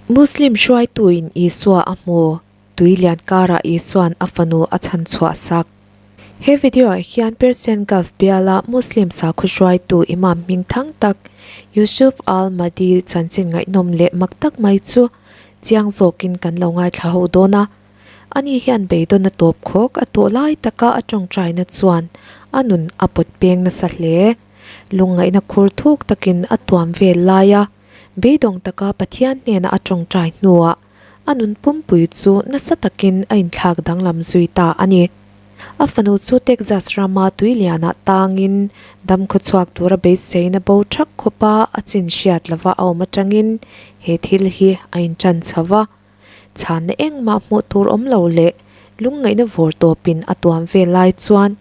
Muslim hruaituin Isua a hmu, tui lian karah Isua'n a fanu a chhan chhuah sak. He video ah hian Persian Gulf biala Muslim sakhaw hruaitu Imam hming thang tak Yusuf al-Mahdi chanchin ngaihnawm leh mak tak mai chu chiang zawkin kan lo ngaithla ho dawn a. Ani hian beidawn a tawp khawk a tawh lai taka a tawngtaina chuan a nun a pawt peng nasa hle. Lungngaihna khur thuk takin a tuam vel lai a. Beidawng taka Pathian hnena a tawngtai hnuah a nun pumpui chu nasa takin a inthlak danglam zui ta a ni. A fanu chu Texas rama tui lianah tangin dam khawchhuak tura beiseina bo thak khawpa a chin hriat lova a awm atangin he thil hi a intan chho va. Chhanna engmah hmuh tur awm lo leh lungngaihna vawr tawpin a tuam vel lai chuan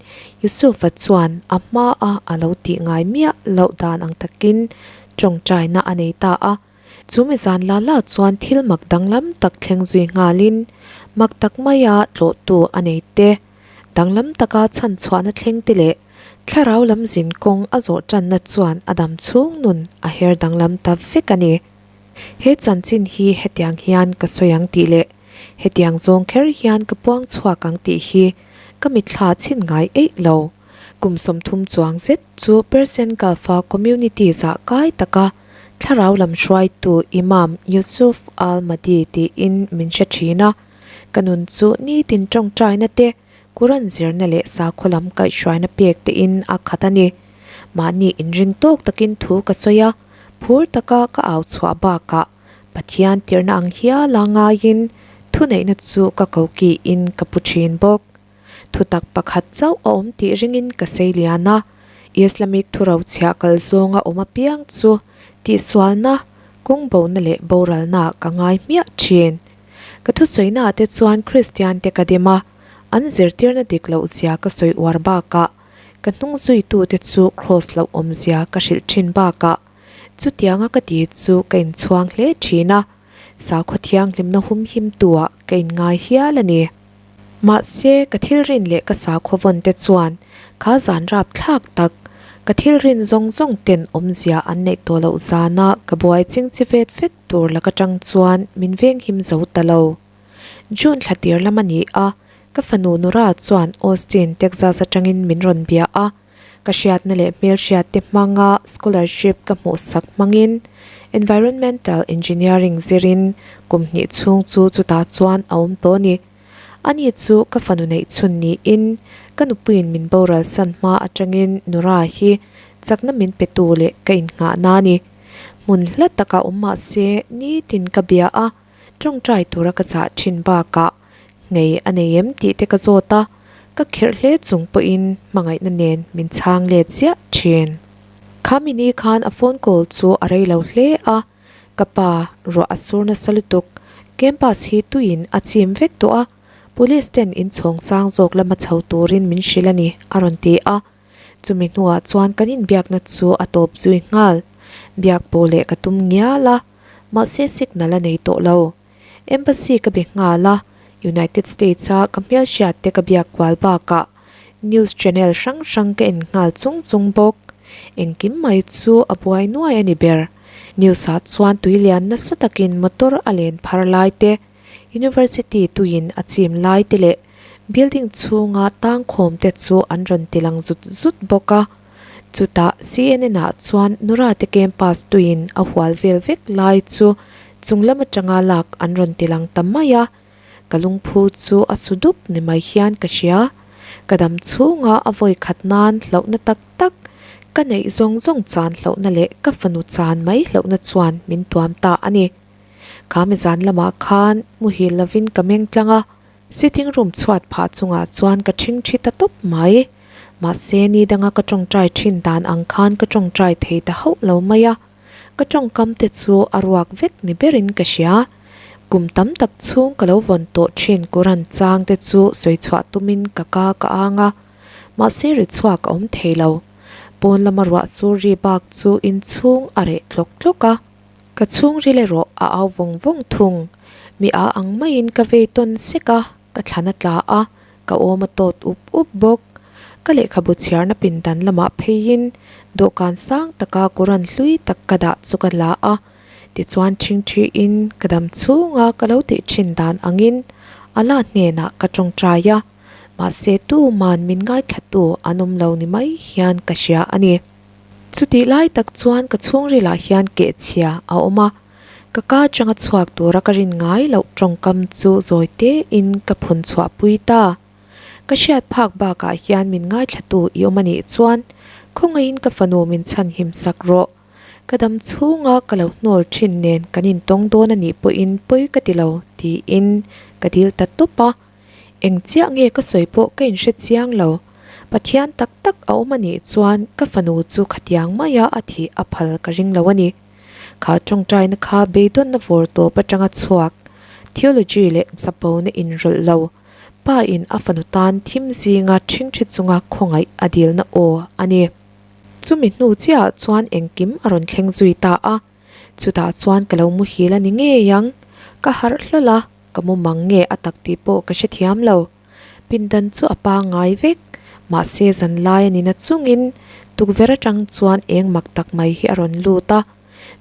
Yusufa chuan a hmaa a lo tih ngai miah loh dan ang takin tawngtaina a nei ta a. Chu mi zan la la chuan thil mak danglam tak thleng zui nghalin mak tak maia tlawhtu a nei te, danglam taka chhan chhuahna thleng te leh thlarau lam zin kawng a zawh tanna chuan a dam chhung nun a her danglam ta vek a ni. He chanchin hi hetiang hian ka sawi ang tih leh hetiang zawng kher hian ka puang chhuak ang tih hi ka mitthla chhin ngai eih lo. Kum 30 chuang zet chu Persian Gulf-a community zah kai taka thlarau lam hruaitu Imam Yusuf Al-Mahdi tiin min hre thin a. Ka nun chu nitin tawngtaina te, Quran zirna leh sakhaw lam kaihhruaina pek tein a khat a ni. Mahni inring tawk takin thu ka sawi a. Phur taka ka au chhuah bakah Pathian tirhna ang hiala ngaiin thuneihna chu ka kokiin ka pu thin bawk. Thutak pakhat chauh a awm tih ringin ka sei lian a, Islamic thurochhiah kal zawnga awm apiang chu tihsualna, kawng bona leh boralna ka ngai hmiah thin. Ka thusawiinaah te chuan Kristian te ka dim a, an zirtirna dik loh zia ka sawi uar bakah, Ka hnung zuitute chu Kraws loh awmzia ka hrilh thin bakah chutianga ka ti chu ka inchhuang hle thin a, sakhaw thianghlimna humhimtuah ka inngai hial a ni. Mahse, ka thil rin leh ka sakhaw vawn te chuan kha zan rap thlak tak, ka thil rin zawng zawng ten awmzia an neih tawh loh zana ka buai chingchi vet vek tur laka tang chuan min venghim zo ta lo. June thla tir lam a ni a, ka fanu Nora chuan Austin, Texas atangin min rawn bia a. Ka hriatna leh hmelhriatte hmanga scholarship ka hmuhsak hmangin Environmental Engineering zirin kum hnih chhung chu chutah chuan a awm tawh a ni. Ani chu ka fanu neih chhun niin ka nupuiin min boral san hma atangin Nora hi chakna min petu leh ka innghahna a ni. Hmun hla takah awm mah se nitin ka bia a. Tawngtai tura ka chah thin bakah ngei a nei em tih te ka zawt a, ka khirh hle chung pawhin hmangaihna nen min chhang let ziah thin. Kha mini khan a phone call chu a rei lo hle a, ka pa ruah a sur nasa lutuk, campus hi tuiin a chim vek tawh a, police ten inchhawng sang zawk lama chho turin min hrilh a ni a rawn ti a. Chumi hnuah chuan kan inbiakna chu a tawp zui nghal. Biak pawh leh ka tum ngial a, mahse signal a nei tawh lo. Embassy ka be nghal a, United States a ka hmelhriat te ka biak kual bakah news channel hrang hrang ka en nghal chung chung bawk. Engkim mai chu a buai nuai a ni ber. News ah chuan tui lian nasa takin motor a len phar lai te, University tuiin a chim lai te leh building chhunga tangkhawm te chu an rawn ti lang zut zut bawk a. Chutah CNN ah chuan Nurate campus tuiin a hual vel vek lai chu chung lam atanga lak an rawn ti lang ta mai a. Ka lungphu chu a su dup ni mai hian ka hria. Ka dam chhunga a vawi khat nan hlauhna tak tak ka neih zawng zawng chan hlauhna leh ka fanu chan mai hlauhna chuan min tuam ta a ni. Kha mi zan lamah khan muhil lovin ka meng tlang a, sitting room chhuat phah chungah chuan ka ṭhing ṭhi ta tawp mai. Mahse, ni danga ka ṭawngṭai ṭhin dan ang khan ka ṭawngṭai thei ta hauh lo mai a, ka ṭawngkam te chu a ruak vek ni berin ka hria. Kum tam tak chhung ka lo vawn tawh ṭhin Quran chang te chu sawi chhuah tumin ka ka ka ang a, mahse ri chhuak a awm thei lo. Pawn lama ruah sur ri bak chu inchhung a reh tlawk tlawk a. Ka chhungril erawh a au vawng vawng thung. Mi a ang maiin ka vei tawn sek a, ka thlan a tla a, ka awm a tawt up up bawk. Ka lehkhabu chhiarna pindan lamah pheiin dawhkan sang taka Quran hlui tak ka dah chu ka la a. Tichuan ṭhingṭhiin ka dam chhunga ka lo tih ṭhin dan angin Allah hnenah ka ṭawngṭai a, mahse tuman min ngaithlatu an awm lo ni mai hian ka hria a ni. Chutih lai tak chuan ka chhungrilah hian kehchhia a awm a, ka ka atanga chhuak tura ka rin ngai loh tawngkam chu zawi tein ka phun chhuah pui ta. Ka hriat phak bakah hian min ngaithlatu i awm a nih chuan khawngaihin ka fanu min chhanhim sak rawh. Ka dam chhunga ka lo hnawl thin nen kan intawng dawn a nih pawhin pawi ka ti lo tiin ka dil ta tawp a. Eng chiah nge ka sawi pawh ka inhre chiang lo. Pathian tak tak a awm a nih chuan ka fanu chu khatiang maia a thih a phal ka ring lo a ni. Kha tawngtaina kha beidawnna vawr tawp atanga chhuak theology leh chapona inrawlh lo pa in a fanu tan thim zinga ṭhingṭhi chunga khawngaih a dilna aw a ni. Chumi hnu chiahah chuan engkim a rawn thleng zui ta a, chutah chuan ka lo muhil a ni ngei ang. Ka harh hlawl a, ka mu mang nge a tak tih pawh ka hrethiam lo. Pindan chu a pangngai vek, mahse zanlai a ni na chungin tukverh atang chuan eng mak tak mai hi a rawn lut a,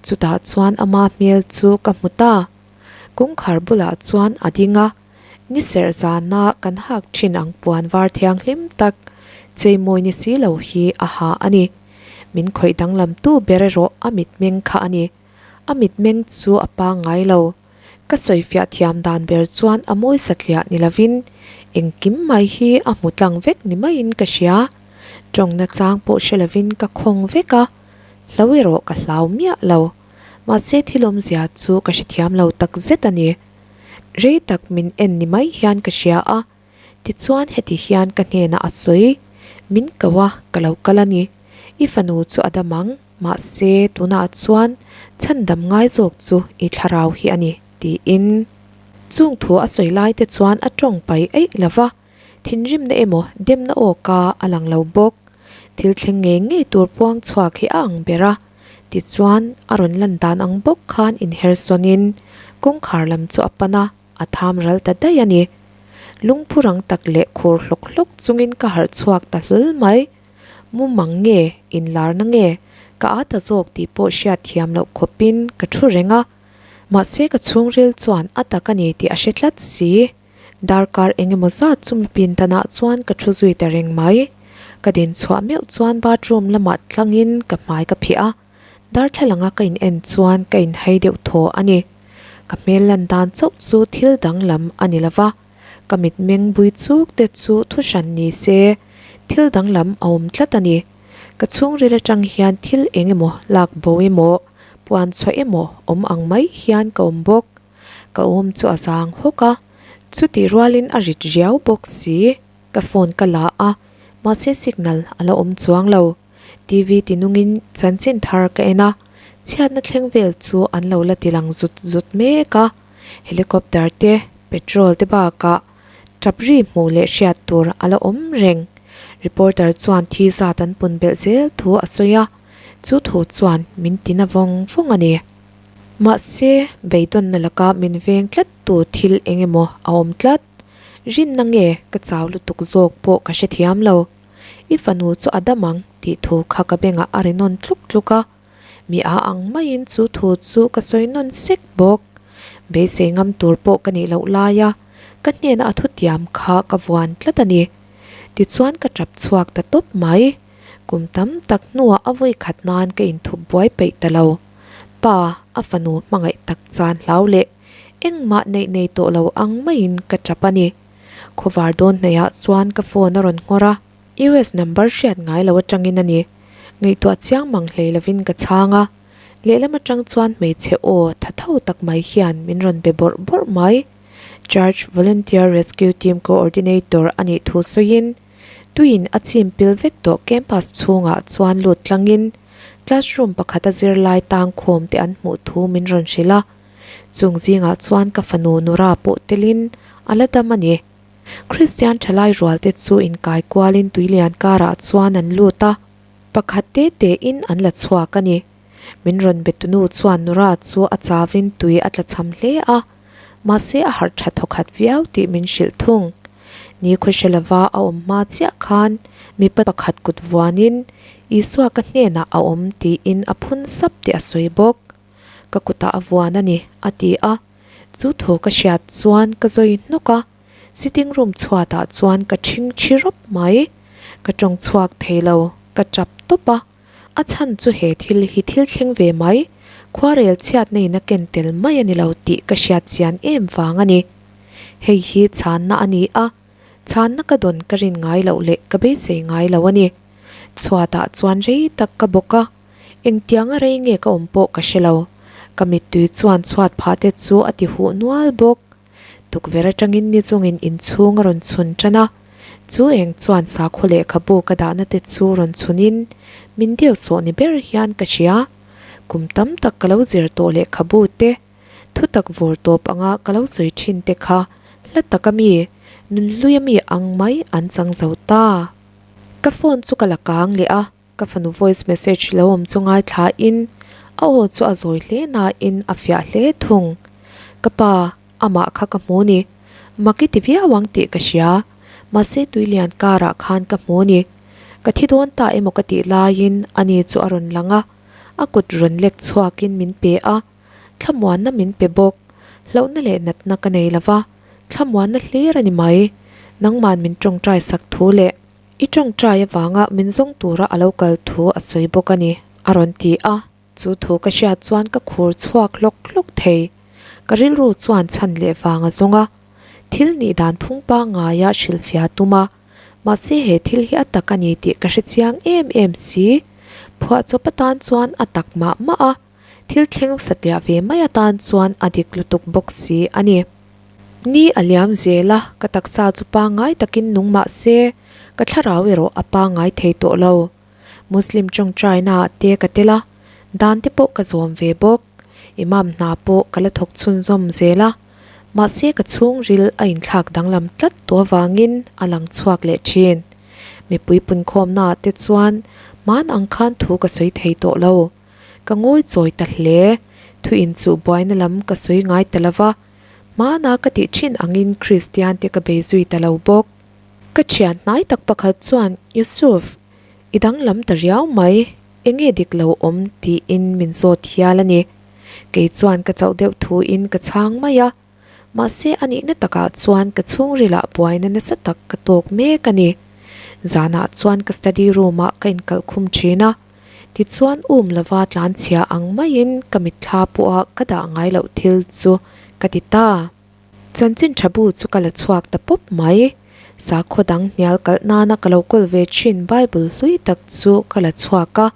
chutah chuan ama hmel chu ka hmu ta. Kawngkhar bulah chuan a ding a. Ni serh zana kan hak thin ang puan var thianghlim tak cheimawi ni si lo hi a ha a ni. Min khawih danglam tu ber erawh a mitmeng kha a ni. A mitmeng chu a pangngai lo. Ka sawifiah thiam dan ber chuan a mawi satliah ni lovin engkim mai hi a hmu tlang vek ni maiin ka hria. Tawngna chang pawh hre lovin ka khawng vek a, hlo erawh ka hlau miah lo. Mahse thil awmzia chu ka hrethiam lo takzet a ni. Rei tak min en ni mai hian ka hria a, tichuan heti hian ka hnenah a sawi, Min ko a, ka lo kal a ni. I fanu chu a dam ang, mahse tunah chuan chhandam ngai zawk chu i thlarau hi a ni, tiin. Chung thu a sawi lai te chuan a tawng pai eih lo va, thinrimna emaw demna awka a lang lo bawk. Thil thleng ngei ngei tur puang chhuak hi a ang ber a. Tichuan, a rawn lan dan ang bawk khan inher sawnin kawngkhar lam chu a pan a, a tham ral ta daih a ni. Lungphu rang tak leh khur hlawk hlawk chungin ka harh chhuak ta hlawl mai. Mumang nge, inlarna nge, ka â ta zawk tih pawh hriat thiam loh khawpin ka thu reng a. Mahse ka chhungril chuan a tak a ni tih a hre tlat si. Darkar eng emaw zat chu mi pindanah chuan ka thu zui ta reng mai. Ka din chhuah meuh chuan bathroom lamah tlangin ka hmai ka phih a, darthlalanga ka in en chuan ka inhai deuh thaw a ni. Ka hmel lan dan chauh chu thil danglam a ni lova, ka mitmeng bui chuk te chu thu hran ni se thil danglam a awm tlat a ni. Ka chhungril atang hian thil eng emaw lak bo emaw, puan chhuah emaw awm ang mai hian ka awm bawk. Ka awm chu a zang hawk a, chutih rualin a rit riau bawk si. Ka phone ka la a, mahse signal a la awm chuang lo. TV tinungin chanchin thar ka en a, chhiatna thleng vel chu an lo la ti lang zut zut mek a. Helicopter te, petrol te bakah tap ri hmuh leh hriat tur a la awm reng. Reporter chuan thi zat an pun belh zel thu a sawi a, chu thu chuan min ti na vawng vawng a ni. Mahse, beidawnna laka min veng tlat tu thil eng emaw a awm tlat. Rinna nge ka chau lutuk zawk pawh ka hrethiam lo. I fanu chu a dam ang tih thu kha ka bengah a ri nawn tluk tluk a. Mi a ang maiin chu thu chu ka sawi nawn sek bawk. Beisei ngam tur pawh ka nih loh laia ka hnena a thutiam kha ka vuan tlat a ni. Tichuan ka tap chhuak ta tawp mai. Kum tam tak hnuah a vawi khat nan ka inthup buai peih ta lo. Pa, a fanu hmangaih tak chan hlau leh engmah neih nei tawh lo ang maiin ka tap a ni. Khawvar dawn hnaihah chuan ka phone a rawn nghawr a, US number hriat ngai lo atangin a ni. Ngaihtuah chiang mang hlei lovin ka chhang a, lehlam atang chuan hmeichhe aw tha tho tak mai hian min rawn be bawrh bawrh mai. Church Volunteer Rescue Team Coordinator a nih thu sawiin, Tuiin a chim pil vek tawh campus chhungah chuan lut tlangin classroom pakhata zirlai tangkhawm te an hmuh thu min rawn hrilh a. Chung zingah chuan ka fanu Nura pawh telin a la dam a ni. Kristian thalai rual te chu inkai kualin tuilian karah chuan an lut a, pakhat te tein an la chhuak a ni. Min rawn be tunu chuan Nura chu a chavin tui a tla cham hle a. Mahse a harh tha thawkhat viau tih min hrilh thung. Ni khawhre lova a awm hma chiah khan mipa pakhat kut vuanin Isua ka hnenah a awm tiin a phun sap tih a sawi bawk. ka kutah a vuan a ni, a ti a. Chu thu ka hriat chuan ka zawi hnawk a, sitting room chhuatah chuan ka ṭhing ṭhi rawp mai. Ka ṭawng chhuak thei lo, ka ṭap tawp a. A chhan chu he thil hi thil thleng ve mai, khuarel chhiatna in a ken tel mai a ni lo tih ka hriat chian em vang a ni. Hei hi chhanna a ni a, chhanna ka dawn ka rin ngai loh leh ka beisei ngai lo a ni. Chhuatah chuan rei tak ka bawk a, engtianga rei nge ka awm pawh ka hre lo. Ka mittui chuan chhuat phah te chu a ti huh nual bawk. Tukverh atangin ni chungin inchhung a rawn chhun tan a, chu eng chuan sakhaw lehkhabu ka dahna te chu rawn chhunin min deuh sawh ni ber hian ka hria. Kum tam tak ka lo zir tawh lehkhabu te, thutak vawr tawp anga ka lo sawi thin te kha hla taka mi, nunhluia mi ang mai an chang zo ta. Ka phone chu ka la kang leh a. Ka fanu voice message lo awm chu ngaithla in a aw chu a zawi hle nain a fiah hle thung. Ka pa, amah kha ka hmu ni. Mak i ti viau ang tih ka hria. Mahse tuilian karah khan ka hmu ni. Ka thi dawn ta emaw ka tih laiin ani chu a rawn lang a, a kut rawn lek chhuakin min pe a, thlamuanna min pe bawk. Hlauhna leh natna ka nei lova, thlamuanna hlir a ni mai. Nangman min tawngtai sak thu leh. I tawngtai avanga min zawng tura a lo kal thu a sawi bawk a ni, a rawn ti a. Chu thu ka hriat chuan ka khur chhuak hlawk hlawk thei. Ka rilru chuan chhan leh vang a zawng a. Thil nih dan phung pangngaia hrilhfiah tum a. Mahse he thil hi a tak a ni tih ka hre chiang em em si. Phuahchawp atan chuan a tak mah mah a. Thil thleng satliah ve mai atan chuan a dik lutuk bawk si a ni. Ni a liam zel a, ka taksa chu pangngai takin nung mah se, ka thlarau erawh a pangngai thei tawh lo. Muslim tawngtainaah te ka tel a, dan te pawh ka zawm ve bawk. Imam hna pawh ka la thawk chhunzawm zel a, mahse ka chhungril a inthlak danglam tlat tawh avangin a lang chhuak leh thin. Mipui punkhawmnaah te chuan hman ang khan thu ka sawi thei tawh lo. Ka ngawi chawi ta hle. Thu inchuh buaina lam ka sawi ngai ta lo va, hmana ka tih thin angin Kristian te ka bei zui ta lo bawk. Ka thian hnai tak pakhat chuan, Yusuf, i danglam ta riau mai, enge dik lo awm? tiin min zawt hial a ni. Kei chuan ka chauh deuh thuin ka chhang mai a. Mahse a nihna takah chuan ka chhungrilah buaina nasa tak ka tawk mek a ni. Zanah chuan ka study room ah ka inkalh khum thin a, tichuan um lova tlanchhia ang maiin ka mitthla pawha ka dah ngai loh thil chu ka ti ta. Chanchin tha bu chu ka la chhuak ta pawp mai. Sakhaw dang hnial kalh nana ka lo kawl ve thin Bible hlui tak chu ka la chhuak a.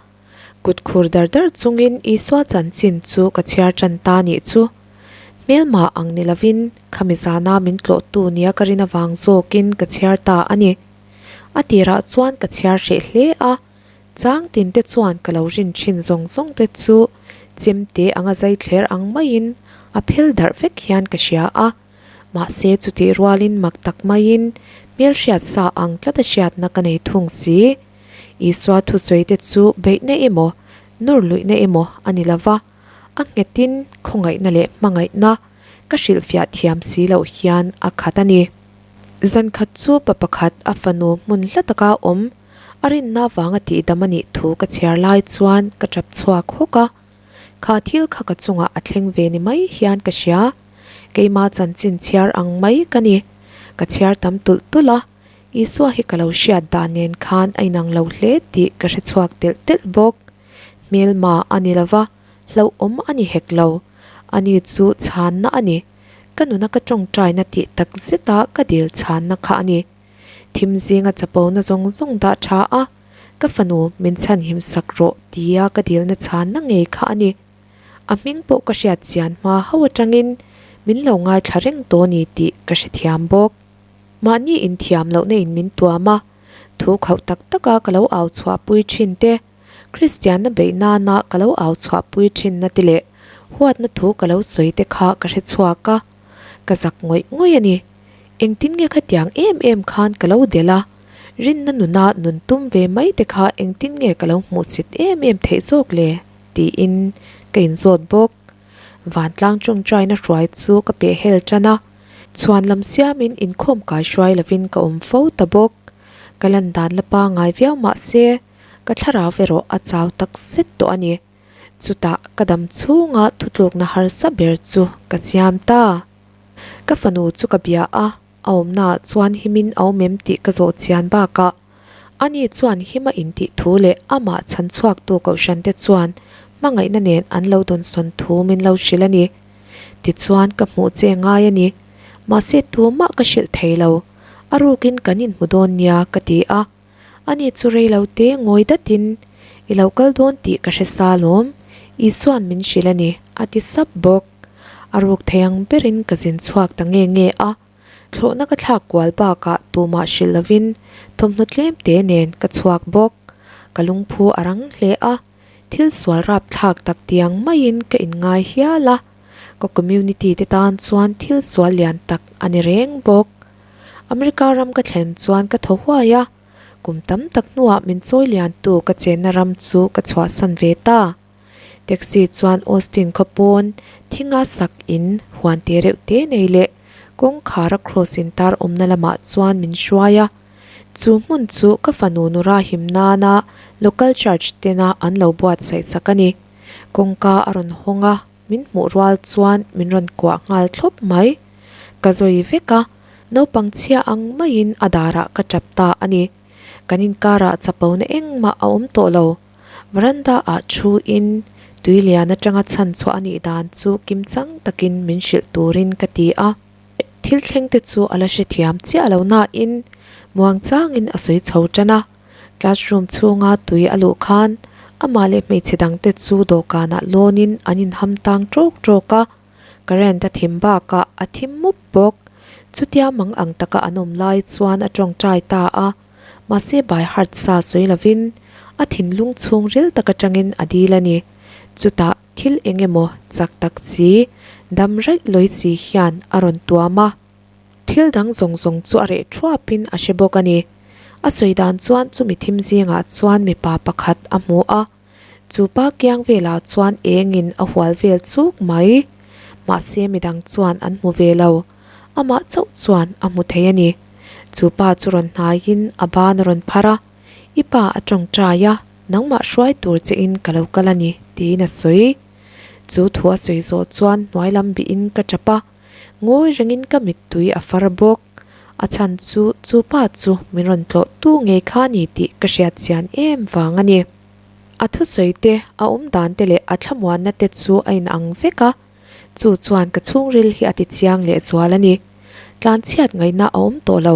Kut khur dar dar chungin Isua chanchin chu ka chhiar tan ta nih chu. Hmelmah ang ni lovin khami zana min tlawhtu nia ka rin avang zawkin ka chhiar ta a ni. A tirah chuan ka chhiar hreh hle a, chang tin te chuan ka lo rin thin zawng zawng te chu chemte anga zai thler ang maiin a phel darh vek hian ka hria a. Mahse chutih rualin mak tak maiin hmelhriat sa ang tlata hriatna ka nei thung si. Isua thusawi te chu beihna emaw, nawr luihna emaw a ni lova, a nghetin khawngaihna leh hmangaihna ka hrilhfiah thiam si loh hian a khat a ni. Zankhat chu pa pakhat a fanu hmun hla taka awm a rinna vanga tihdam a nih thu ka chhiar lai chuan ka tap chhuak hawk a. Kha thil kha ka chungah a thleng ve ni mai hian ka hria. Keima chanchin chhiar ang mai ka ni. Ka chhiar tam tulh tulh a, Isua hi ka lo hriat dan nen khan a inang lo hle tih ka hre chhuak telh telh bawk. Hmelma a ni lova, hlauhawm a ni hek lo. Ani chu chhanna a ni. Ka nuna ka tawngtaina tih tak zeta ka dil chhanna kha a ni. Thim zinga chapona zawng zawng dah tha a, ka fanu min chhanhim sak rawh tia ka dilna chhanna ngei kha a ni. A hming pawh ka hriat chian hma ho atangin min lo ngaithla reng tawh a ni tih ka hrethiam bawk. Mahni inthiam lohna in min tuam a, thu khauh tak taka ka lo au chhuahpui thin te, Kristianna beih nana ka lo au chhuahpui thinna te leh huatna thu ka lo sawi te kha ka hre chhuak a, ka zak ngawih ngawih a ni. Engtin nge khatiang em em khan ka lo delh a, rinna nuna nun tum ve mai te kha engtin nge ka lo hmuhsit em em theih zawk le? tiin ka inzawt bawk. Vantlang tawngtaina hruai chu ka pehhel tan a, chhuan lam siamin inkhawm kai hruai lovin ka awm fo ta bawk. Ka lan dan la pangngai viau mah se, ka thlarau erawh a chau tak zet tawh a ni. Chutah ka dam chhunga thutlukna harsa ber chu ka siam ta. Ka fanu chu ka bia a, a awmnaah chuan himin a awm em tih ka zawh chian bakah ani chuan hima intih thu leh amah chhan chhuaktu kohhrante chuan hmangaihna nen an lo dawnsawn thu min lo hrilh a ni. Tichuan ka hmuh che ngai a ni. Mahse tumah ka hrilh thei lo. A rukin kan inhmu dawn nia ka ti a. Ani chu rei lo te ngawi datin, I lo kal dawn tih ka hre sa lawm, Isua'n min hrilh a ni, a ti sap bawk. A ruk thei ang berin ka zin chhuak ta nge nge a. Thlawhna ka thlak kual bakah tumah hrilh lovin thawmhnaw tlem te nen ka chhuak bawk. Ka lungphu a rang hle a, thil sual rap thlak tak tiang maiin ka inngai hial a. Ka community te tan chuan thil sual lian tak a ni reng bawk. America ram ka thlen chuan ka thaw huai a, kum tam tak hnuah min chawi liantu ka chenna ram chu ka chhuahsan ve ta. Taxi chuan Austin khaw pawn thinga sak in huan te reuh te nei leh kawngkhara cross in tar awmna lamah chuan min hruai a. Chu hmun chu ka fanu nura him nana local church tena an lo buatsaih sak a ni. Kawngka a rawn hawng a, min hmuh rual chuan min rawn kuah nghal thlawp mai. Ka zawi vek a, naupang chhia ang maiin a darah ka tap ta a ni. Kan inkarah chapona engmah a awm tawh lo. Veranda ah thu in tui lian atanga chhan chhuah a nih dan chu kim chang takin min hrilh turin ka ti a. Thil thleng te chu a la hrethiam chiah lo nain muang changin a sawi chho tan a. Classroom chhunga tui a luh khan amah leh hmeichhe dangte chu dawhkanah lawnin an inham tang tawk tawk a. Current a thim bakah a thim mup bawk. Chutia mang ang taka an awm lai chuan a tawngtai ta a, mahse by heart sa sawi lovin a thinlung chhung ril tak atangin a dil a ni. Chutah thil eng emaw chak tak chi, dam raih lawi chi hian a rawn tuam a. Thil dang zawng zawng chu a reh thuapin a hre bawk a ni. A sawi dan chuan chumi thim zingah chuan mipa pakhat a hmu a. Chu pa kiang velah chuan engin a hual vel chuk mai. Mahse midang chuan an hmu ve lo. Amah chauh chuan a hmu thei a ni. Chu pa chu rawn hnaiin a ban a rawn phar a, I pa a tawngtai a, nangmah hruai tur che in ka lo kal a ni, tiin a sawi. Chu thu a sawi zawh chuan hnuai lam bihin ka tap a, ngawi rengin ka mittui a far bawk. A chhan chu chu pa chu min rawn tlawh tu ngei kha ni tih ka hriat chian em vang a ni. A thusawi te, a awm dan te leh a thlamuanna te chu a inang vek a, chu chuan ka chhungril hi a ti chiang leh zual a ni. Tlanchhiat ngaihna a awm tawh lo.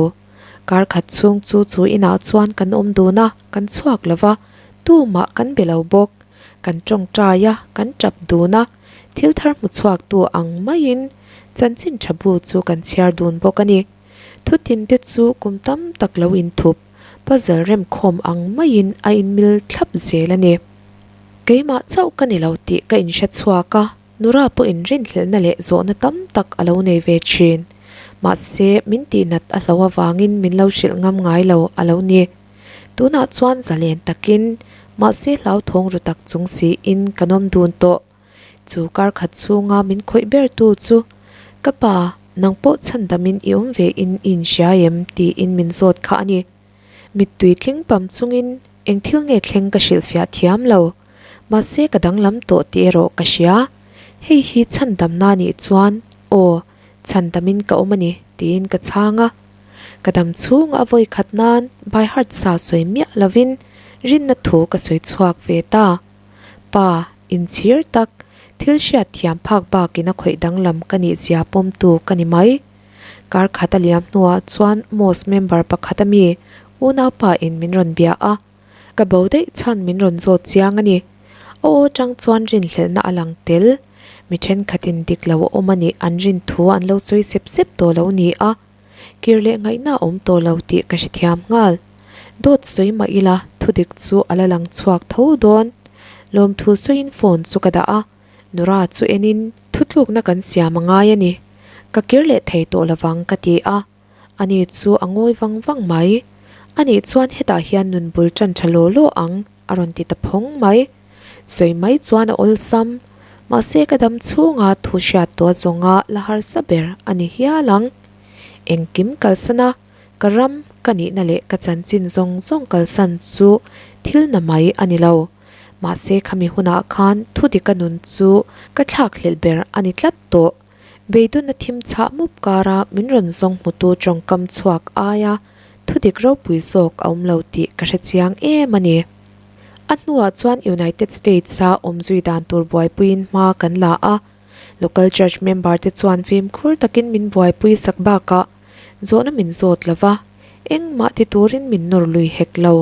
Kar khat chhung chu chu inah chuan kan awm dun a, kan chhuak lo va, tumah kan be lo bawk. Kan tawngtai a, kan tap dun a, thil thar hmu chhuak tu ang maiin chanchin tha bu chu kan chhiar dun bawk a ni. Thutin te chu kum tam tak lo inthup. Puzzle remkhawm ang maiin a inmil thlap zel a ni. Keimah chauh ka ni lo tih ka inhre chhuak a, Nura pawhin rinhlelhna leh zawhna tam tak a lo nei ve thin. Mahse, min tihnat a hlo avangin min lo hrilh ngam ngai lo a lo ni. Tunah chuan zalen takin, mahse hlauthawng ru tak chung siin ka nawm dun tawh. Chu kar khat chhunga min khawih ber tu chu, Ka pa, nang pawh chhandamin i awm ve in i inhria em? tiin min zawt kha a ni. Mittui tling pam chungin eng thil nge thleng ka hrilhfiah thiam lo. Mahse ka danglam tawh tih erawh ka hria. Hei hi chhandamna nih chuan, Aw, chhandamin ka awm a ni, tiin ka chhang a. Ka dam chhunga a vawi khat nan by heart sa sawi miah lovin rinna thu ka sawi chhuak ve ta. Pa, inchhir tak, thil hriat thiam phak bakin a khawih danglam ka nih zia pawmtu ka ni mai. Kar khat a liam hnuah chuan mosque member pakhat a mi unaupa in min rawn bia a, ka bo daih chhan min rawn zawt chiang a ni. A aw tang chuan rinhlelhna a lang tel. Mi thenkhatin dik lo a awm a nih an rin thu an lo sawi sep sep tawh lo ni a. Kir leh ngaihna a awm tawh lo tih ka hrethiam nghal. Dawt sawi mah ila thudik chu a la lang chhuak tho dawn. Lawmthu sawiin phone chu ka dah a, Nura chu enin thutlukna kan siam a ngai a ni. Ka kir leh thei tawh lovang ka ti a, ani chu a ngawi vang vang mai. Anih chuan hetah hian nun bul tan tha law law ang a rawn ti ta phawng mai. Sawi mai chuan a awlsam, mahse ka dam chhunga thu hriat tawh zawnga la harsa ber a ni hial ang. Engkim kalsan a, ka ram, ka nihna leh ka chanchin zawng zawng kalsan chu thil na mai a ni lo. Mahse khami hunah khan thudika nun chu ka thlakhlelh ber a ni tlat tawh. Beidawna thim chhah mup kara min rawn zawng hmutu tawngkam chhuak aia thudik ropui zawk a awm lo tih ka hre chiang em a ni. A hnuah chuan United States-a awmzui dan tur buaipuiin hma kan la a, local church member te chuan fimkhur takin min buaipui sak bakah zawhna min zawt lo va, engmah ti turin min nawr lui hek lo.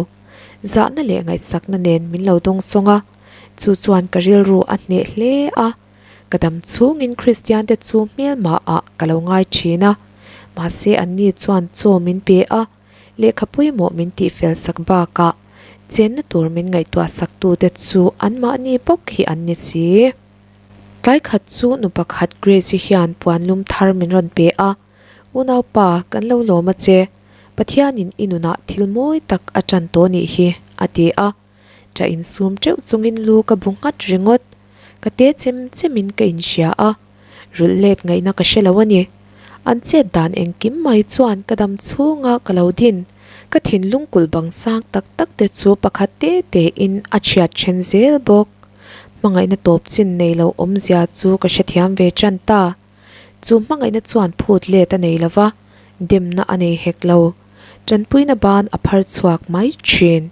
Zahna leh ngaihsakna nen min lo dawngsawng a, chu chuan ka rilru a hneh hle a. Ka dam chhungin Kristian te chu hmelmah ah ka lo ngai thin a, mahse anni chuan chaw min pe a, lehkha pawimawh min tihfel sak bakah chenna tur min ngaihtuah sak tu te chu anmahni bawk hi an ni si. Tlai khat chu nu pakhat Grace-i hian puan lum thar min rawn pe a, Unaupa, kan lo lawm a che, Pathianin i nunah thil mawi tak a tan tawh nih hi, a ti a. Ṭah insum ṭeuh chungin lu ka bu nghat ringawt. Ka te chem chemin ka inhria a, rulh let ngaihna ka hre lo a ni. An chet dan engkim mai chuan ka dam chhunga ka lo din. Ka thinlung kulh bang sang tak tak te chu pakhat te tein a chhiat then zel bawk. Hmangaihna tawp chin nei lo awmzia chu ka hrethiam ve ṭan ta. Chu hmangaihna chuan phut let a nei lo va, demna a nei hek lo. Tanpuina ban a phar chhuak mai thin.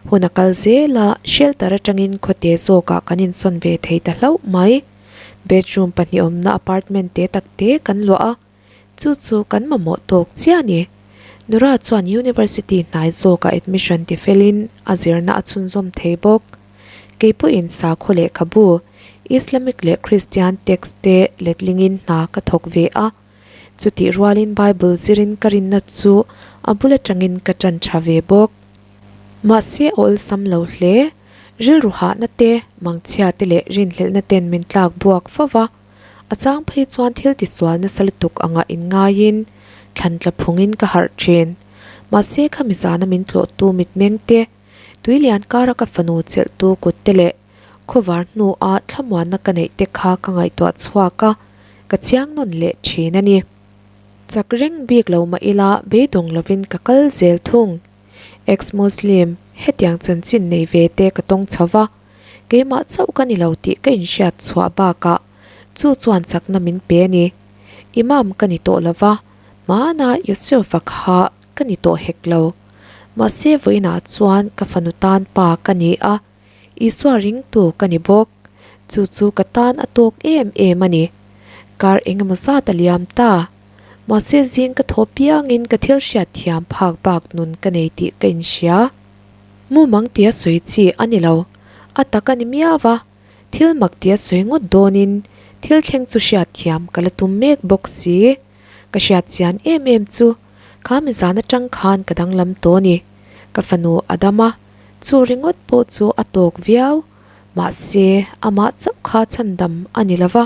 Hun a kal zel a, shelter atangin khawte zawkah kan insawn ve thei ta hlauh mai. Bedroom pahnih awmna apartment te tak te kan luah a, chu chu kan mamawh tawk chiah a ni. Nura chuan university hnai zawkah admission ti felin a zirna a chhunzawm thei bawk. Kei pawhin sakhaw lehkhabu, Islamic leh Christian text te letlingin hna ka thawk ve a. Chutih rualin Bible zirin ka rinna chu a bul atangin ka tan tha ve bawk. Mahse a awlsam lo hle. Rilru hahna te, mangchhia te leh rinhlelhna ten min tlak buak fo va. A chang phei chuan thil tisual nasa lutuk angah inngaiin thlan tla phungin ka harh thin. Mahse khami zana min tlawhtu mitmeng te, tuilian kara ka fanu chelhtu kut te leh Khawvar hnua thlamuanna ka neih te kha ka ngaihtuah chhuak a, ka chiang nawn leh thin a ni. Chak reng bik lo mah ila beidawng lovin ka kal zel thung. Ex-Muslim, hetiang chanchin nei ve te ka tawng chho va, keimah chauh ka ni lo tih ka inhriat chhuah bakah chu chuan chakna min pe a ni. Imam ka ni tawh lo va, hmana Yusuf-a kha ka ni tawh hek lo. Mahse vawiinah chuan ka fanu tan pa ka ni a. Isua ringtu ka ni bawk. Chu chu ka tan a tawk em em a ni. Kar engemaw zat a liam ta. Mahse zing ka thaw piangin ka thil hriat thiam phak bak nun ka nei tih ka inhria. Mumang tia sawi chi a ni lo. A tak a ni miau a. Thil mak tia sawi ngawt dawnin thil thleng chu hriat thiam ka la tum mek bawk si. Ka hriat chian em em chu kha mi zan atang khan ka danglam tawh a ni. Ka fanu a dam a. Chu ringawt pawh chu a tawk viau. Mahse, amah chauh kha chhandam a ni lo va,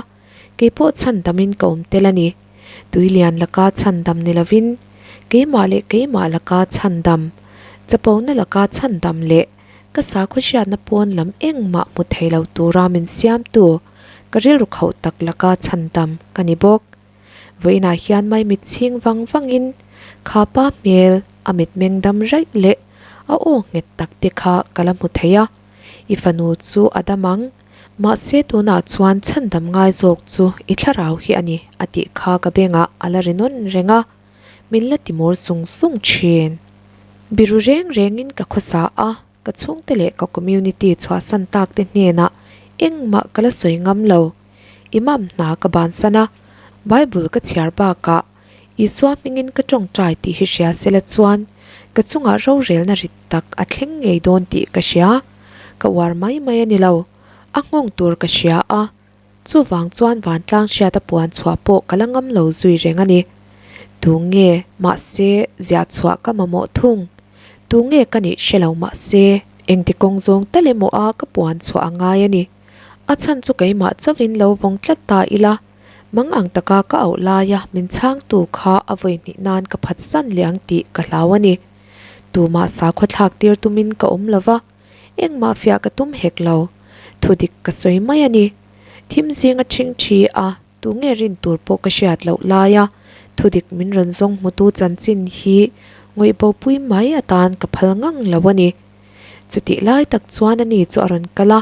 kei pawh chhandamin ka awm tel a ni. Tuilian laka chhandam ni lovin, keimah leh keimah laka chhandam, chapona laka chhandam leh ka sakhaw hriatna pawn lam engmah hmu thei lo tura min siamtu ka rilru khauh tak laka chhandam ka ni bawk. Vawiinah hian maimit chhing vang vangin kha pa hmel a mitmeng dam raih leh a aw nghet tak te kha ka la hmu thei a, i fanu chu a dam ang, mahse tunah chuan chhandam ngai zawk chu i thlarau hi a ni a tih kha ka bengah a la ri nawn reng a, min la ti mur sung sung thin. Biru reng rengin ka khawsa a, ka chhungte leh ka community chhuahsan tak te hnenah engmah ka la sawi ngam lo. Imam hna ka bansan a, Bible ka chhiar bakah Isua hmingin ka tawngtai tih hi hria sela chuan ka chungah rorelna rit tak a thleng ngei dawn tih ka hria. Ka uar mai mai a ni lo, a nghawng tur ka hria a, chuvang chuan vantlang hriata puan chhuah pawh ka la ngam lo zui reng a ni. Tunge mahse ziah chhuah ka mamawh thung? Tunge ka nih hre lo mahse engti kawng zawng tal emaw a ka puan chhuah a ngai a ni. A chhan chu keimah chauhin lo vawng tlat ta ila. Mang ang taka ka auh laia min chhangtu kha a vawi hnih nan ka phatsan leh ang tih ka hlau a ni. Tumah sakhaw thlak tir tumin ka awm lo va, engmah fiah ka tum hek lo. Thudik ka sawi mai a ni. Thim zinga ṭhing ṭhi a, tunge rin tur pawh ka hriat loh laia thudik min rawn zawng hmutu chanchin hi ngawihbopui mai atan ka phal ngang lo a ni. Chutih lai tak chuan ani chu a rawn kal a,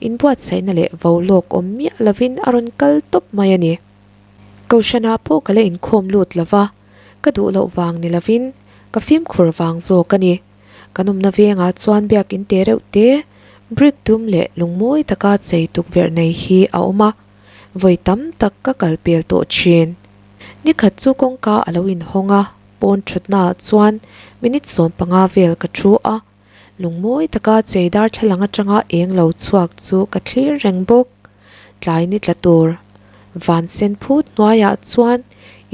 inbuatsaihna leh vo lawk awm miah lovin a rawn kal tawp mai a ni. Kohhranah pawh ka la inkhawm lut lo va, ka duh loh vang ni lovin ka fimkhur vang zawk a ni. Kan awmna vengah chuan biakin te reuh te, brick dum leh lungmawi taka chei tukverh nei hi a awm a, vawi tam tak ka kal pel tawh thin. Nikhat chu kawngka a lo inhawng a, pawn thutnaah chuan minute 15 vel ka thu a, lungmawi taka chei darthlalang atanga eng lo chhuak chu ka thlir reng bawk. Tlai ni tla tur van sen phut hnuaiah chuan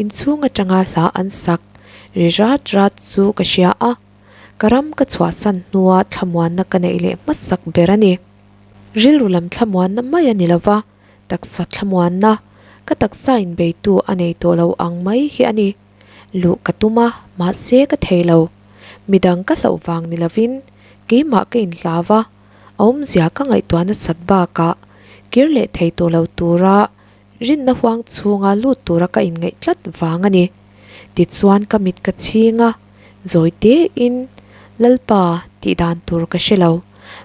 inchhung atanga hla an sak ri rat rat chu ka hria a, ka ram ka chhuahsan hnua thlamuanna ka neih leh hmasak ber a ni. Rilru lam thlamuanna mai a ni lo va, taksa thlamuanna, ka taksa inbeitu a nei tawh lo ang mai hi a ni. Luh ka tum a, mahse ka thei lo. Midang ka hlauh vang ni lovin keimah ka inhlau a, a awmzia ka ngaihtuah nasat bakah kir leh thei tawh lo tura rinna huang chhunga lut tura ka inngaih tlat vang a ni. Tichuan ka mit ka chhing a, zawi tein, Lalpa, tih dan tur ka hre lo,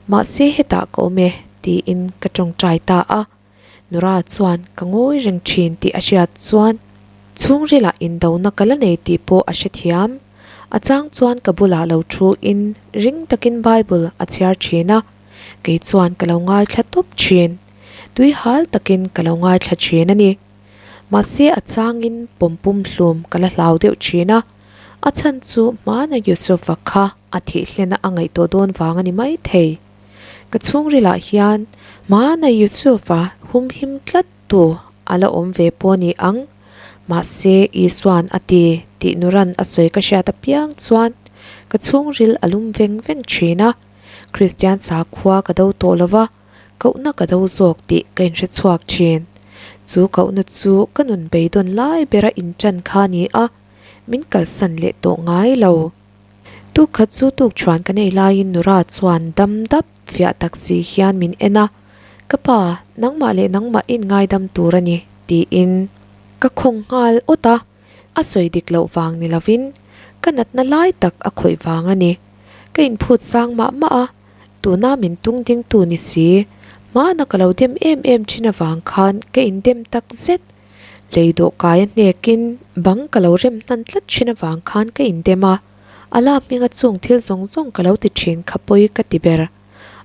mahse hetah ka awm e, tiin ka tawngtai ta a. Nora chuan ka ngawi reng thin tih a hriat chuan chhungrilah indona ka la nei tih pawh a hrethiam. A chang chuan ka bulah lo thu in ring takin Bible a chhiar thin a, kei chuan ka lo ngaithla tawp thin. Tui hal takin ka lo ngaithla thin a ni. Mahse a changin pawm pum hlum ka la hlau deuh thin a, a chhan chu hmana Yusufa kha a thih hlena a ngaihtuah dawn vang a ni maithei. Ka chhungrilah hian hmana Yusufa humhim tlat tu a la awm ve pawh ni ang. Mahse Isuan a ti tih Nuran a sawi ka hriat apiang chuan ka chhungril a lum veng veng thin a. Kristian sakhua ka do tawh lo va, kohna ka do zawk tih ka inhre chhuak thin. Chu kohna chu ka nun beidawn lai bera inṭan kha a ni a, min kalsan leh tawh ngai lo. Tuk khat chu tuk chuan ka nei laiin Nura chuan dam dap fiah tak si hian min en a, Ka pa, nangmah leh nangmah in ngaidam tur a ni, tiin ka khawng nghal awt a, a sawi dik loh vang ni lovin ka natna lai tak a khawih vang a ni. Ka inphut sang mah mah a, tuna min tung dingtu ni si, hmana ka lo dem em em thin avang khan ka indem tak zet. Lei dawhkai a hnekin bang ka lo rem hnan tlat thin avang khan ka indem a, Ala hminga chung thil zawng zawng ka lo ti thin kha pawi ka ti ber.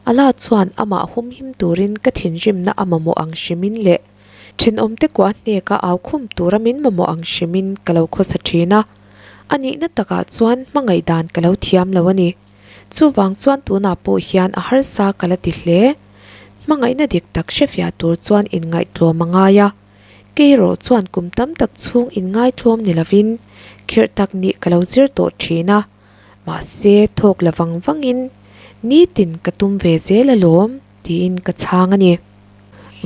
Ala chuan amah humhim turin ka thinrimna a mamawh ang hrimin leh thenawmte kuah hneka au khum tura min mamawh ang hrimin ka lo khawsa thin a, a nihna takah chuan hmangaih dan ka lo thiam lo a ni. Chuvang chuan tunah pawh hian a harsa ka la ti hle. Hmangaihna dik tak hrefiah tur chuan inngaihtlawm a ngai a. Kei erawh chuan kum tam tak chhung inngaithlawm ni lovin khirh tak nih ka lo zir tawh thin a, mahse thawk la vang vangin nitin ka tum ve zel alawm tiin ka chhang a ni.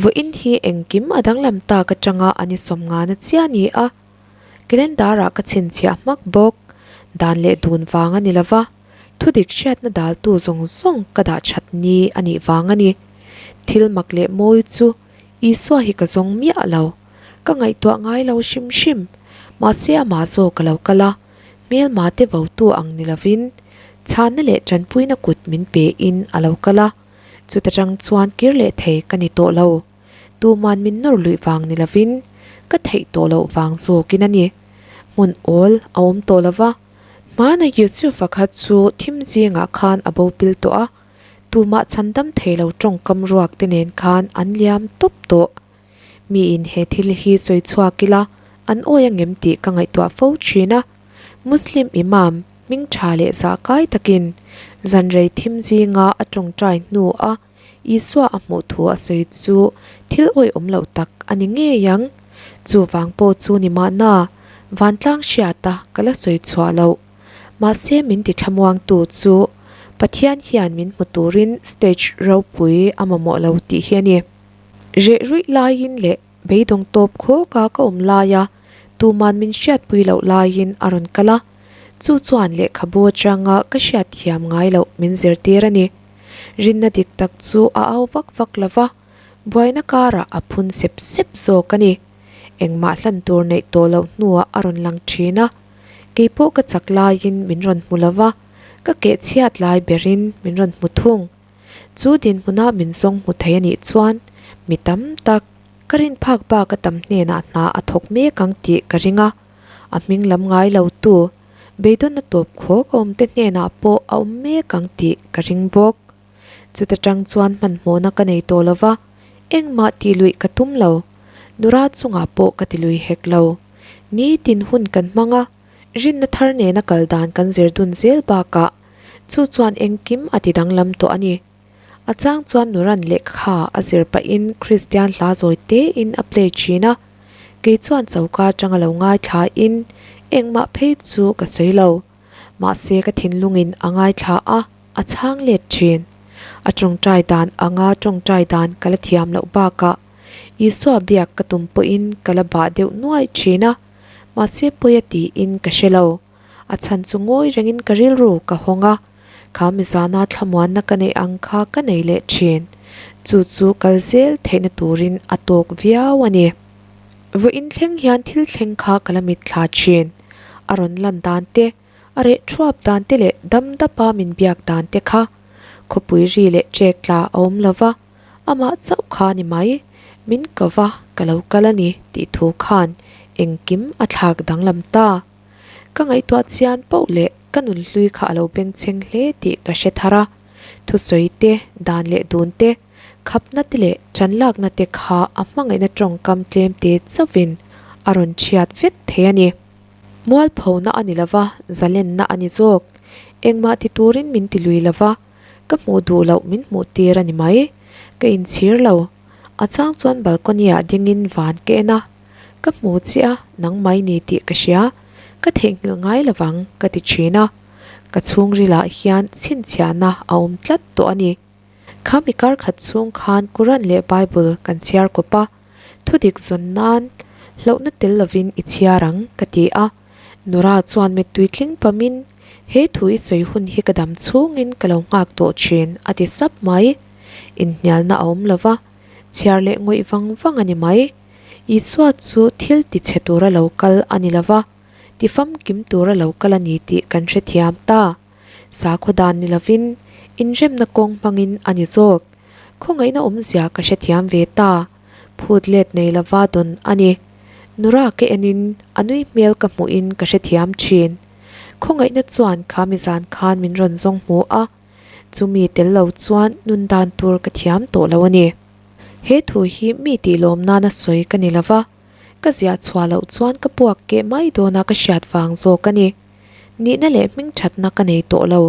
Vawiin hi engkim a danglam tak atanga an i sawm ngana chiah a ni a, calendar-ah ka chhinchhiah hmak bawk. Dan leh dun vang a ni lova, thudik hriatna daltu zawng zawng ka dah that ni a nih vang a ni. Thil mak leh mawi chu Isua hi ka zawng miah lo. Ka ngaihtuah ngai lo hrim hrim. Mahse amah zawk ka lo kal a, hmelma te votu ang ni lovin chhanna leh tanpuina kut min pe in a lo kal a, chuta tang chuan kir leh thei ka ni tawh lo. Tuman min nawr luih vang ni lovin ka theih tawh loh vang zawkin a ni. Hmun awl a awm tawh lo va, hmana Yusufa kha chu thim zingah khan a bo pil tawh a, Tumah chhandam thei lo tawngkam ruak te nen khan an liam tawp tawh. Miin he thil hi sawi chhuak ila an awi angem tih ka ngaihtuah fo thin a. Muslim Imam hming tha leh zah kai takin zanrei thim zinga a tawngtai hnu a Isua a hmuh thu a sawi chu thil awihawm loh tak a ni ngei ang. Chuvang pawh chu ni mahna vantlang hriata ka la sawi chhuah loh. Mahse min ti thlamuangtu chu Pathian hian min hmu turin stage ropui a mamawh lo tih hi a ni. Reh ruih laiin leh beidawng tawp khawka ka awm laia tuman min hriatpui loh laiin a rawn kal a, chu chuan lehkhabu atanga ka hriatthiam ngai loh min zirtir a ni. Rinna dik tak chu a au vak vak lo va, buaina karah a phun sep sep zawk a ni. Engmah hlan tur neih tawh loh hnuah a rawn lang thin a. Keipawh ka chak laiin min rawn hmu lo va, Ka keh chhiat lai berin min rawn hmu thung. Chu dinhmuna min zawng hmu thei a nih chuan mi tam tak ka rin phak bak a tam hnenah hna a thawk mek ang tih ka ring a, a hming lam ngai lo tu beidawnna tawp khawk a awmte hnenah pawh a awm mek ang tih ka ring bawk. Chuta tang chuan hmanhmawhna ka nei tawh lo va, engmah tih luih ka tum lo. Nura chungah pawh ka ti lui hek lo. Nitin hun kan hmang a, rinna thar nena kal dan kan zir dun zel bakah chu chuan engkim a ti danglam tawh a ni. A chang chuan Nuran lehkha a zir pahin Kristian hla zawi tein a play thin a, kei chuan choka atanga lo ngaithlain engmah phei chu ka sawi lo. Mahse ka thinlungin a ngaithla a, a chhang let thin. A tawngtai dan anga tawngtai dan ka la thiam loh bakah Isua biak ka tum pawhin ka la bah deuh nuaih thin a, mahse pawi a tiin ka hre lo. A chhan chu ngawi rengin ka rilru ka hawng a, kha mizana thlamuanna ka neih ang kha ka nei leh thin. Chu chu kal zel theihna turin a tawk viau a ni. Vawiin thleng hian thil thleng kha ka la mitthla thin. A rawn lan dan te, a reh thuap dan te leh dam dapa min biak dan te kha khawpui ri leh ṭek tla a awm lo va, amah chauh kha ni mai, min ko va ka lo kal a ni tih thu khan engkim a thlak danglam ta. Ka ngaihtuah chian poh leh ka nunhlui kha a lo bengchheng hle tih ka hre thar a, thusawi te, dan leh dun te, Khapna te leh chanlakna te kha a hmangaihna tawngkam tlem te chauhin a rawn chhiat vek thei a ni. Mualphona a ni lova, zalenna a ni zawk. Engmah ti turin min ti lui lova, ka hmuh duh loh min hmuh tir a ni mai. Ka inchhir lo. A chang chuan balcony-ah dingin van ka en a, ka hmu chiah a, nang mai ni tih ka hria. Ka theihnghilh ngai lovang ka ti thin a. Ka chhungrilah hian chhinchhiahna a awm tlat tawh a ni. Kha mi kar khat chhung khan Quran leh Bible kan chhiar kawp a, thudik zawn nan hlauhna tel lovin i chhiar ang ka ti a. Nora chuan mittui tling pamin, He thu i sawi hun hi ka dam chhungin ka lo nghak tawh thin a ti sap mai. Inhnialna a awm lova, chhiar leh ngawih vang vang a ni mai. Isua chu thil tichhe tura lo kal a ni lova, tifamkim tura lo kal a ni tih kan hrethiam ta. Sakhaw dan ni lovin inremna kawng hmangin a ni zawk. Khawngaihna awmzia ka hrethiam ve ta. Phut let nei lova dawn a ni. Nura ka enin a nui hmel ka hmuhin ka hrethiam thin. Khawngaihna chuan kha mi zan khan min rawn zawng hmu a, chumi tel lo chuan nun dan tur ka thiam tawh lo a ni. He thu hi mi tih lawm nana sawi ka ni lova, ka ziah chhuah loh chuan ka puak keh mai dawna ka hriat vang zawk a ni. Nihna leh hmingthatna ka nei tawh lo.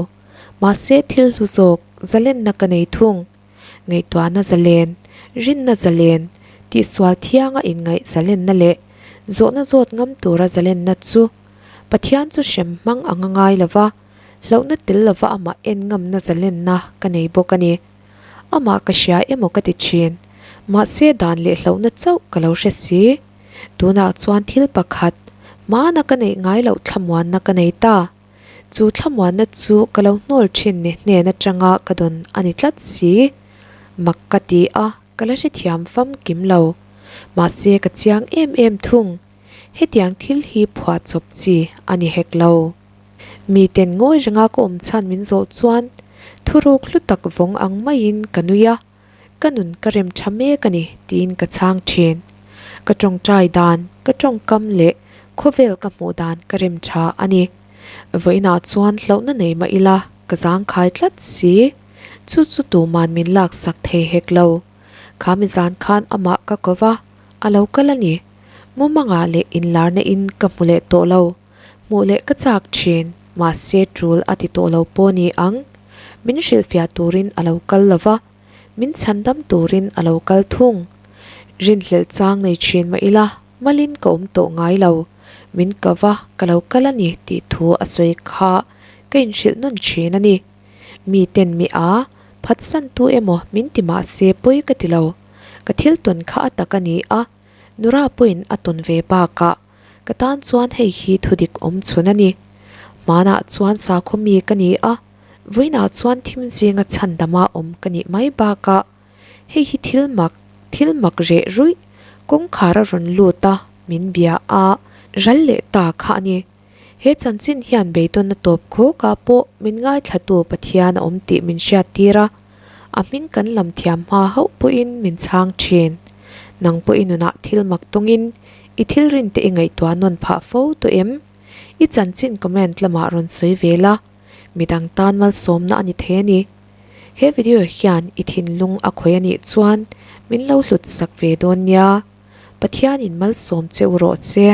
Mahse thil hlu zawk, zalenna ka nei thung. Ngaihtuahna zalen, rinna zalen, tihsual thianga inngaih zalenna leh zawhna zawt ngam tura zalenna chu Pathian chu hrem hmang anga ngai lova, hlauhna tel lova amah en ngamna zalenna ka nei bawk a ni. Amah ka hria emaw ka ti thin. Mahse dan leh hlauhna chauh ka lo hre si. Tunah chuan thil pakhat, hmana ka neih ngai loh thlamuanna ka nei ta. Chu thlamuanna chu ka lo hnawl thin ni hnen atanga ka dawn a ni tlat si. Mak ka ti a, ka la hrethiam famkim lo. Mahse ka chiang em em thung. Hetiang thil hi phuahchawp chi a ni hek lo. Miten ngawi renga ka awm chhan min zawh chuan thuruk hlu tak vawng ang maiin ka nui a. Ka nun ka rem tha mek a ni tiin ka chhang thin. Ka tawngtai dan, ka tawngkam leh khawvel ka hmuh dan ka rem tha a ni. Vawiinah chuan hlauhna nei mah ila ka zangkhai tlat si. Chu chu tuman min laksak thei hek lo. Kha mi zan khan amah ka ko va, a lo kal a ni. Mumangah leh inlarna in ka hmu leh tawh lo. Hmuh leh ka chak thin, mahse tul a ti tawh lo pawh ni ang. Min hrilhfiah turin a lo kal lo va, min chhandam turin a lo kal thung. Rinhlelh chang nei thin mah ila, malin ka awm tawh ngai lo. Min ka va, ka lo kal a ni tih thu a sawi kha ka inhrilh nawn thin a ni. Miten mi a, phatsan tu emaw min ti mah se pawi ka ti lo. Ka thil tawn kha a tak a ni a, Nura pawhin a tawn ve bakah Ka tan chuan hei hi thudik awm chhun a ni. Hmanah chuan sakhaw mi ka ni a, vawiinah chuan thim zinga chhandama awm ka nih mai bakah hei hi thil mak, thil mak reh ruih, kawngkhar a rawn lut a, min bia a, ral leh ta kha a ni. He chanchin hian beidawnna tawp khawkah pawh min ngaithlatu Pathian a awm tih min hriattir a, a hming kan lam thiam hma hauh pawhin min chhang thin. Nang pawh i nunah thil mak tawngin i thil rinte i ngaihtuah nawn phah fo tawh em? I chanchin comment lamah rawn sawi ve la, midang tan malsawmna a ni thei a ni. He video hian i thinlung a khawih a nih chuan min lo hlut sak ve dawn nia. Pathianin malsawm che u rawh che.